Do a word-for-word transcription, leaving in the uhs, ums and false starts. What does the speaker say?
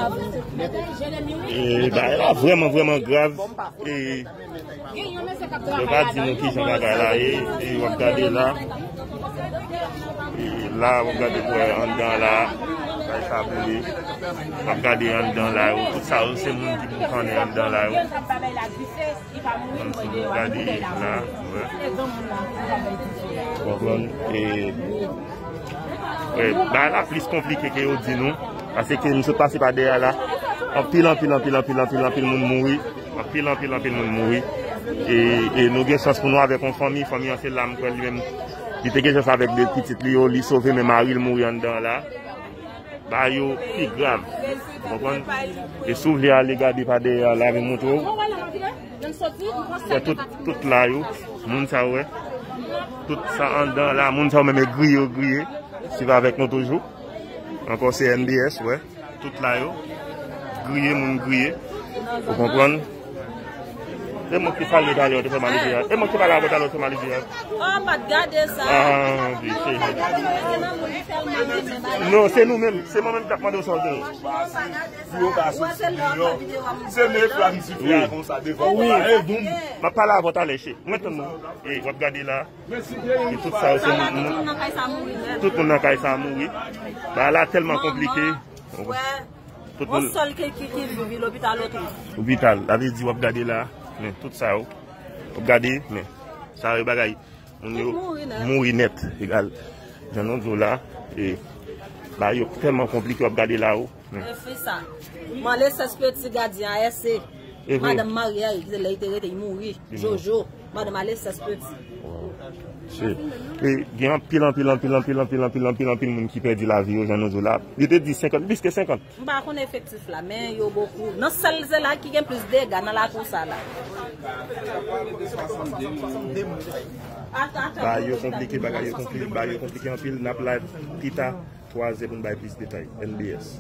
E bagay la vrèman, vrèman grav. E yo pa di nou kijan bagay la ye. E w ap gade la. E la, w ap gade pou wè anndan la. Bagay sa boule. W ap gade anndan la yo. Tout sa yo, se moun ki boukannen anndan la yo. Gade la, wè. Konprann? E, e, bagay la plis konplike ke yo di nou. Paske m sot pase pa dèyè la. Anpil, anpil, anpil, anpil, anpil, anpil moun mouri. Anpil, anpil, anpil moun mouri. E, e nou gen chans pou nou avèk yon fanmi. Fanmi an se la m kwè li menm. Li te gen chans avèk de pitit li yo. Li sove men mari l mouri anndan la. Ba yo pi grav. Konprann? E si w vle ale gade pa dèyè a, la vin montre w. Fè tout, tout la yo. Moun sa yo, wè. Tout sa anndan la, moun sa yo menm e griye yo griye. Swiv avèk nou toujou. Ankò se N B S, wè. Tout la yo. Griye, moun griye. Ou konprann? E mwen ki pale talè, ou te fè malizyè. E mwen ki pale avè w talè, ou te fè malizyè. Oh, m pa t gade sa. Ah, wi, se. Non, se nou menm. Se mwen menm k ap mande w sa w genyen. Pou yo ka soti deyò. Se men flantifye a konsa devan. Wi. E boum. M ap pale avè w talè, che. Mwen tann nou. E w ap gade la. E tout sa yo se moun. Tout moun nan kay sa mouri. Tout moun nan kay sa mouri. Bagay la tèlman konplike. Frè. Tout moun. Yon sèl ki, ki, ki viv, lopital otou. Lopital, la vle di w ap gade la, men tout sa yo. W ap gade, men sa yo bagay. Moun yo mouri nèt. Egal. Jan nou di w la, e, bagay yo tèlman konplike, w ap gade la, o. Men. E fi sa. Mwen le sèz peti gadyen a S C. E vre. Madanm marye a, lè li te rete, li mouri. Li mouri. Jojo. Madanm ale sèz peti. Wow. Se, e, gen anpil, anpil, anpil, anpil, anpil, anpil, anpil, anpil moun ki pèdi lavi yo, jan nou di w la. Yo te di senkant, plis ke senkant. M pa konnen efektif la, men yo bokou. Nan sèl se la ki gen plis dega nan lakou sa la. Bagay yo konplike, bagay yo konplike, bagay yo konplike anpil. N ap live pita. Twa zè pou n bay plis detay. N B S.